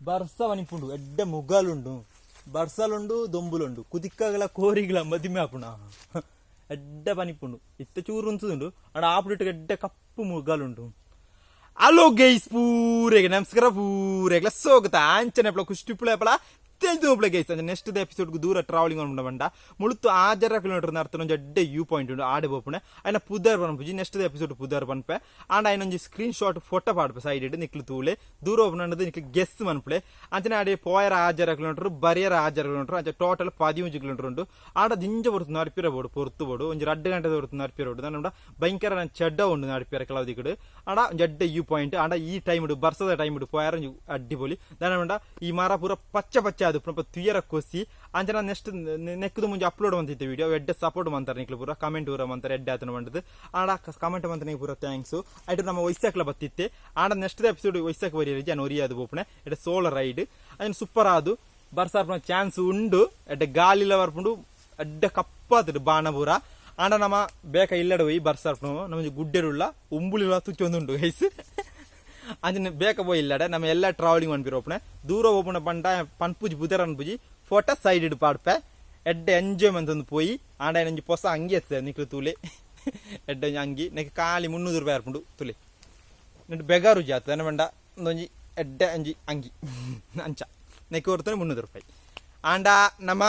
ಬರ್ಸ ಪನಿಪುಂಡು, ಎಡ್ಡೆ ಮುಗಲುಂಡು, ಬರ್ಸಲುಂಡು, ದೊಂಬುಲುಂಡು, ಕುದಿಕ್ಕಗಲ ಕೋರಿಗಳ ಮದಿಮೆ ಆಪುಣ. ಎಡ್ಡೆ ಪನಿಪುಂಡು. ಇತ್ತೆ ಚೂರು ಉಂತುದುಂಡು. ಅಂಡ ಆಪುಡಿಟ್ಟು ಎಡ್ಡೆ ಕಪ್ಪು ಮುಗಲುಂಡು. ಹಲೋ ಗೈಸ್, ಪೂರೆಗೆ ನಮಸ್ಕಾರ, ಪೂರೆಗ್ಲ ಸ್ವಾಗತ. ಅಂಚನೆ ಖುಷಿ ಪಳ ತೆಲ್ದು ಗೈಸ್. ಅಂಚ ನೆಕ್ಸ್ಟ್ ಎಪಿಸೋಡ್ ದೂರ ಟ್ರಾವೆಲಿಂಗ್ ಉಂಡು ಬಂಡ ಮುಳುತ್ತು 6.5 ಕಿಲೋಮೀಟರ್ ನರ್ತನ ಒಂಜಿ ಎಡ್ಡೆ ವ್ಯೂ ಪಾಯಿಂಟ್ ಉಂಡು. ಆಡೆ ಪೋಪುಣೆ. ಅಯ್ನ ಪುದರ್ ಪನ್ಪುಜಿ, ನೆಕ್ಸ್ಟ್ ಎಪಿಸೋಡ್ ಪುದರ್ ಪನ್ಪೆ. ಆಂಡ ಐನೊಂಜಿ ಸ್ಕ್ರೀನ್ ಶಾಟ್ ಫೋಟೋ ಪಾಡ್ಪೆ ಸೈಡ್ ಇಡ್, ನಿಕ್ಲು ತೂಲೆ. ದೂರ ಓಪುನಂಡದು ನಿಕ್ಲು ಗೆಸ್ ಮನ್ಪುಲೆ. ಅಂಚನೆ ಆಡೆ ಪೋಯರ 6.5 ಕಿಲೋಮೀಟರ್, ಬರಿಯರ 6.5 ಕಿಲೋಮೀಟರ್, ಅಂಚ ಟೋಟಲ್ 13 ಕಿಲೋಮೀಟರ್ ಉಂಡು. ಆಡ ದಿಂಜ ಪೊರ್ತು ನಡ್ಪಿರ ಬೋಡು, ಪೊರ್ತು ಬೋಡು. ಒಂಜಿ 2 ಗಂಟೆ ಪೊರ್ತು ನಡ್ಪಿರ ಬೋಡು. ದಾನ ಭಯಂಕರ ಚೆಡ್ಡ ಉಂಡು ನಡ್ಪಿರ ಕೆಲವು ದಿಕ್ಕಡು. ಆಂಡ ಒಂಜಿ ಎಡ್ಡೆ ವ್ಯೂ ಪಾಯಿಂಟ್. ಆಂಡ ಈ ಟೈಮ್ ಬರ್ಸದ ಟೈಮ್ ಪೋಯರ ಒಂಜಿ ಅಡ್ಡಿಪೊಲಿ. ದಾನ ಪಂಡ ಈ ಮರ ಪೂರ ಪಚ್ಚ ಪಚ್ಚ ಅದು ತುಯರ ಕೊಸಿ. ಅಂಚನ ನೆಕ್ಸ್ಟ್ ನೆಕ್ಕದು ಮುಂಚೆ ಅಪ್ಲೋಡ್ ಮಂತಿತ್ತು ವಿಡಿಯೋ. ಎಡ್ಡೆ ಸಪೋರ್ಟ್ ಮಂತಾರೆ ನಿಕ್ಲು ಪೂರ, ಕಮೆಂಟ್ ಪೂರ ಮಂತಾರೆ ಎಡ್ಡೆ ಆತನ ಮಂಡದು. ಆಂಡ ಕಮೆಂಟ್ ಮಂತ ಪೂರ thanks. ಐಟು ನಮ್ಮ ವೈಸಾಕ್ಲ ಬತ್ತಿತ್ತೆ. ಆಂಡ ನೆಕ್ಸ್ಟ್ ಎಪಿಸೋಡ್ ವೈಸಾಕ್ ಬರಿಯರಿ ಜನ ಒರಿಯಾದು ಪೋಪುಣೆ. ಎಡ್ಡೆ ಸೋಲೋ ರೈಡ್ ಅದನ್ನ ಸೂಪರ್ ಆದು. ಬರ್ಸಾರ್ಪುನ ಚಾನ್ಸ್ ಉಂಡು. ಎಡ್ಡೆ ಗಾಲಿಲ ಬರ್ಪುಂಡು, ಎಡ್ಡೆ ಕಪ್ಪಾತುಡು ಬಾಣ ಪೂರ. ಆಂಡ ನಮ್ಮ ಬೇಕ ಇಲ್ಲಡ ಹೋಯಿ ಬರ್ಸಾರ್ಪುನು. ನಮ್ಮ ಗುಡ್ಡೆರುಳ್ಳ ಉಂಬುಳಿಲ ತುಚ್ಚೊಂದುಂಡು ಗೈಸ್. ಅಂಚನೆ ಬೇಕ ಪೋಯಿ ಇಲ್ಲಡೆ. ನಮ್ಮ ಎಲ್ಲ ಟ್ರಾವೆಲಿಂಗ್ ಮನ್ಪಿರ ಓಪುಣೆ. ದೂರ ಓಪುಣ ಪಂಡ ಪನ್ಪುಜಿ, ಪುದರ್ ಅನ್ಪುಜಿ, ಫೋಟೋ ಸೈಡ್ ಇಡ್ ಪಾಡ್ಪೆ. ಎಡ್ಡೆ ಎಂಜಾಯ್ ಮಂತೊಂದು ಪೋಯಿ. ಆಂಡ ಒಂಜಿ ಪೊಸ ಅಂಗಿ ಎತ್ತದೆ, ನಿಕ್ಲು ತೂಲೆ. ಎಡ್ಡೆ ಒಂಜಿ ಅಂಗಿ. ನೆಕ್ ಖಾಲಿ 300 ರೂಪಾಯಿ ಆರ್ಪುಂಡು ತುಲೆ. ನೆಟ್ ಬೆಗಾರು ಜಾತ ಪಂಡ ಒಂಜಿ ಎಡ್ಡೆ ಒಂಜಿ ಅಂಗಿ ಅಂಚ ನೆಕ್ ಕೊಡ್ತಾನೆ 300 ರೂಪಾಯಿ. ಆಂಡ ನಮ್ಮ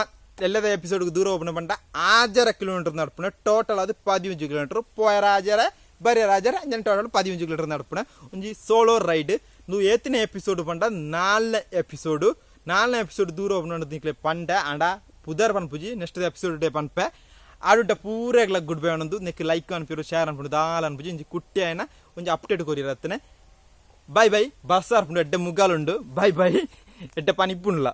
ಎಲ್ಲದ ಎಪಿಸೋಡ್ ದೂರ ಓಪುನ ಪಂಡ 6.5 ಕಿಲೋಮೀಟರ್ ನಡ್ಪುಣ. ಟೋಟಲ್ ಅದು 15 ಕಿಲೋಮೀಟರ್. ಪೋಯರ 6.5, ಬರಿಯರ 6.5, ಅಂಚನೆ ಟೋಟಲ್ 15 ಕಿಲೋಮೀಟರ್ ನಡ್ಪುಣ. ಒಂಜಿ ಸೋಲೋ ರೈಡ್. ನೀವು ಏತನೇ ಎಪಿಸೋಡ್ ಪಂಡ ನಾಲ್ನೇ ಎಪಿಸೋಡ್. ನಾಲ್ನೇ ಎಪಿಸೋಡ್ ದೂರ ಓಪುನ ನಿಕ್ಲೆ ಪಂಡ. ಆಂಡ ಪುದರ್ ಪನ್ಪುಜಿ, ನೆಕ್ಸ್ಟ್ ಎಪಿಸೋಡ್ ಡೇ ಪನ್ಪೆ. ಆಡುಟ ಪೂರೆಗ್ಲ ಗುಡ್ ಬೈ ಅನ್ನೊಂದು. ನೆಕ್ ಲೈಕ್ ಅನ್ಪಿರು, ಶೇರ್ ಅನ್ಪುಂಡು, ದಾಲ ಅನ್ಪುಜಿ. ಒಂಜಿ ಕುಟ್ಟಿ ಆಯ್ನ ಒಂಜಿ ಅಪ್ಡೇಟ್ ಕೊರಿರತ್ತನೆ. Bye bye. ಬಸ್ ಆರ್ಪುಂಡು, ಎಡ್ಡೆ ಮುಗಾಲುಂಡು. Bye bye. ಎಡ್ಡೆ ಪನಿಪುಂಡ್ಲ.